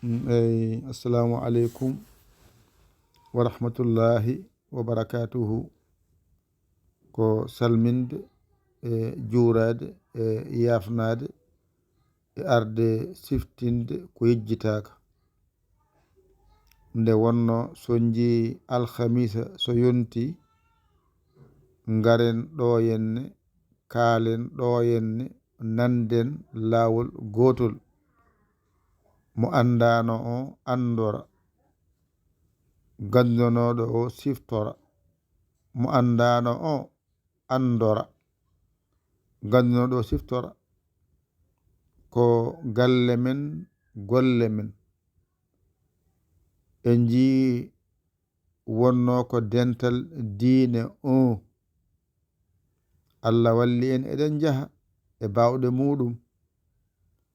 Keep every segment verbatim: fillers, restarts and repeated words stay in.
Mm, eyi, assalamu aleykum wa rahmatullahi wa barakatuhu. Ko salminde e juuraade e yaafnaade e arde siftinde ko yejjitaaka. Nde wonno so njii alhamisa so yonti, ngaren ɗo henne, kaalen ɗo henne, nannden laawol gootol. Mo anndaano o anndora, ganndonooɗo o siftora. Mo anndaano o anndora, ganndonooɗo o siftora. Ko galle men, golle men. En njii wonno ko dental diine o. Allah walli en, eɗen njaha e baawɗe muɗum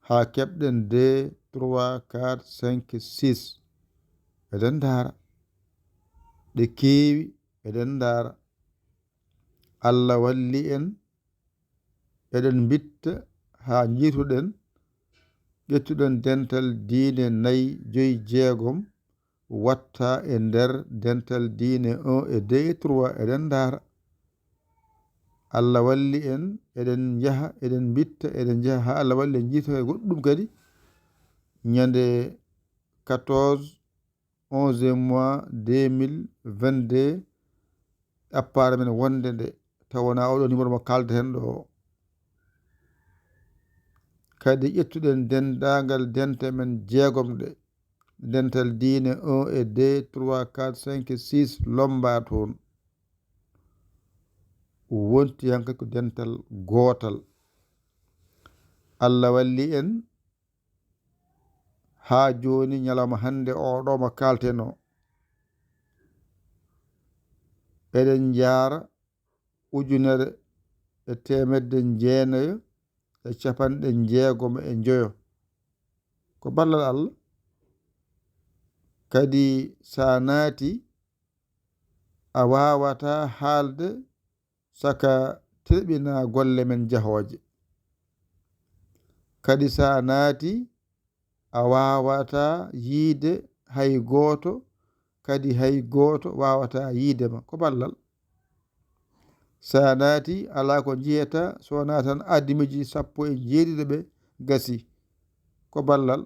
haa keɓɗen deux, trois, quatre, cinq, six. Eɗen ndaara. Ɗe keewi, eɗen ndaara. Allah walli en, eɗen mbitta haa njiituɗen, ƴettuɗen dental diine nayi, joyi, jeegom, watta e nder dental diine un e deux et trois, eɗen ndaara. Allah walli en, eɗen njaha, eɗen mbitta, eɗen njaha haa Allah walli en njiita e goɗɗum kadi. Ñande quatorze, onzième mois deux mille vingt-deux, appaare men wonde nde, taw wonaa oɗo numéro mo kaalden ɗo o. Kadi ƴettuɗen denndaangal dente men jeegom ɗe, dental diine un e deux, trois, quatre, cinq, six, lombaa toon. Wonti hankadi ko dental gootal. Allah walli en haa jooni, ñalawma hannde oo ɗo mo kaalten o. Eɗen njaara ujunere e teemedde jeenayo e capanɗe jeegom e njoyo. Ko ballal Allah. Kadi so a naati, a waawataa haalde saka tirɓina golle men jahooje. Kadi so a naati, a waawataa yiide hay gooto, kadi hay gooto waawataa yiide ma. Ko ballal. So a naati, alaa ko njiyataa so wonaa tan admiiji sappo e jeeɗiɗo ɓe gasii. Ko ballal.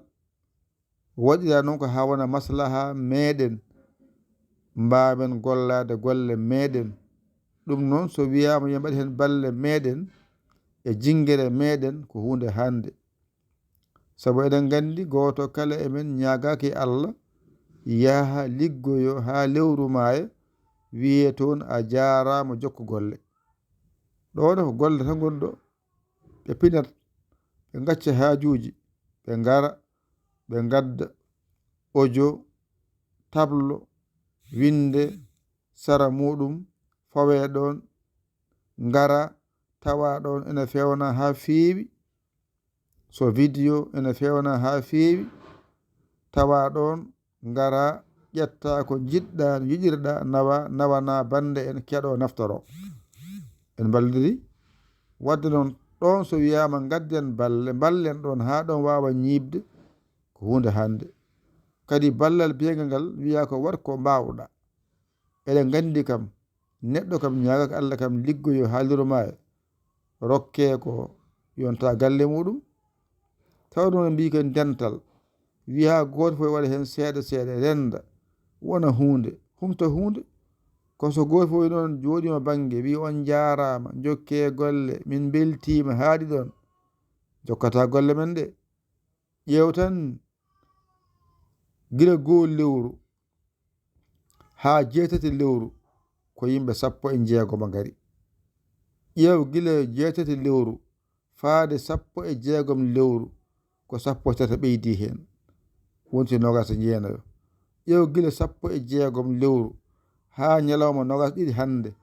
Waɗira noon ko haa wona maslaha meeɗen, mbaawen gollaade golle meeɗen. Ɗum noon, so wiyaama yo mbaɗ heen balle meeɗen e jinngere meeɗen, ko huunde hannde. Sabu eɗen nganndi, gooto kala e men ñaagaaki Allah yaha liggoyo haa lewru maaya, wiyee toon a jaaraama, jokku golle. Ɗo ne ko golle tan ngoni ɗo. Ɓe pinat, ɓe ngacca haajuuji, ɓe ngara, ɓe ngadda audio, tablo, winnde, sara muɗum, fawee ɗoon, ngara, tawa ɗoon ene feewna haa feewi. So video ene feewna haa feewi, tawa ɗoon, ngara, ƴetta ko njiɗɗa, no yiɗirɗa, nawa, nawana bannde en, keɗo, naftoro. En mballondiri. Waɗde noon, ɗoon so wiyaama ngadden balle, mballen ɗoon haa ɗoon waawa ñiiɓde, ko huunde hannde. Kadi ballal biyeegal ngal wiyaa ko waɗ ko mbaawɗa. Eɗen nganndi kam, neɗɗo kam ñaagaka Allah kam liggoyo haa lewru maaya, rokkee ko yonta galle muɗum. Tawde noon mbiyi ko dental, wiyaa gooto fof waɗa heen seeɗa seeɗa, rennda, wona huunde, humta huunde. Kono so gooto fof noon jooɗiima bannge, wiyi on njaaraama, njokkee golle, min mbeltiima, haaɗi ɗoon, jokkata golle men ɗe. Ƴeew tan, gila goo lewru haa jeetati lewru, ko yimɓe sappo e jeegom ngari. Ƴeew gila jeetati lewru faade sappo e jeegom lewru, ko sappo e tati ɓeydii heen, wonti noogaas e jeenayo. Ƴeew gila sappo e jeegom lewru haa ñalawma noogaas ɗiɗi hannde,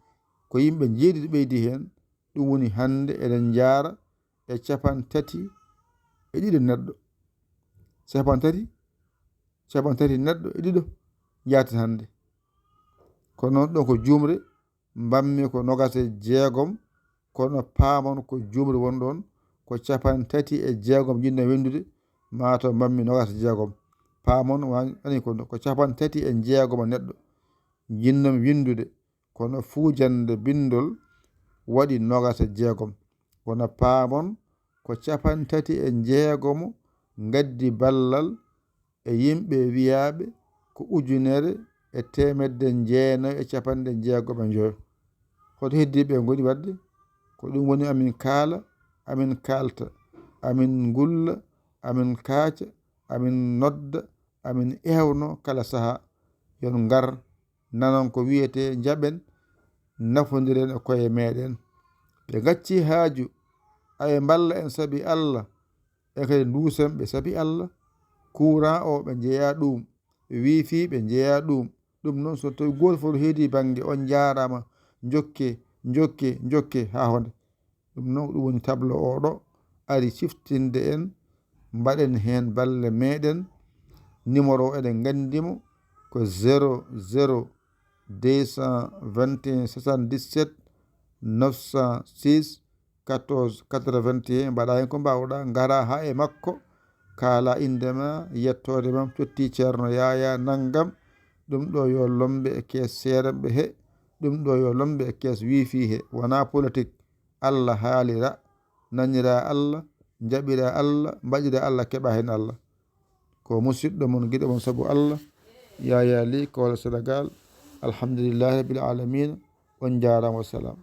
ko yimɓe jeeɗiɗi ɓeydii heen, ɗum woni hannde eɗen njaara e capantati e ɗiɗo neɗɗo. Capantati, capantati neɗɗo e ɗiɗo njaati hannde. Kono noon ɗoon ko juumre, mbammi ko noogaas e jeegom, kono paamon ko juumre woni ɗoon, ko capantati e jeegom njiɗno wenndude, maa taw mbammi noogaas e jeegom. Paamon, wa- wani ko, ko capanɗe tati e jeegomo neɗɗo. Jinnomi winndude, kono fuujannde binndol waɗi noogaas e jeegom. Kono paamon, ko capanɗe tati e jeegomo ngaddi ballal e yimɓe wiyaaɓe ko ujunere e teemedde jeenayo e capanɗe jeegom e njoyo. Hoto heddiiɓe ngoni waɗde? Ko ɗum woni amin kaala, amin kaalta, amin ngulla, amin kaaca, amin nodda, amin ewno kala sahaa. Yon ngar, nanon ko wiyetee, njaɓen, nafondiren e koye meɗen. Ɓe ngacci haaju, aɓe mballa en sabi Allah, e kadi nduusen ɓe sabi Allah. Courant o ɓe njeya ɗum, wifi ɓe njeya ɗum. Ɗum noon so tawi gooto fof heedi bannge, on njaaraama, njokke, njokke, njokke haa honde. Ɗum noon ɗum woni tableau oɗo ari ciftinde en, mbaɗen heen balle meɗen. Numéro eɗen nganndi mo ko zéro zéro deux cent vingt et un soixante-dix-sept neuf cent six quatorze quatre-vingt-un. Mbaɗa heen ko mbaawɗa, ngara haa e makko, kaala innde ma, yettoode ma, totti Ceerno Yaya nanngam. Ɗum ɗo yo lombe e kees seerenɓe he, ɗum ɗo yo lombe e kees wifi he, wonaa politik. Allah haalira, nanira Allah, njaɓira Allah, mbaɗira Allah, keɓa heen Allah. Ko musidɗo mon, giɗo mon sabu Allah, Yaya Ly, Kowal Senegal. Alhamdulillahi rabbil alamina. On njaaraama, wassalam.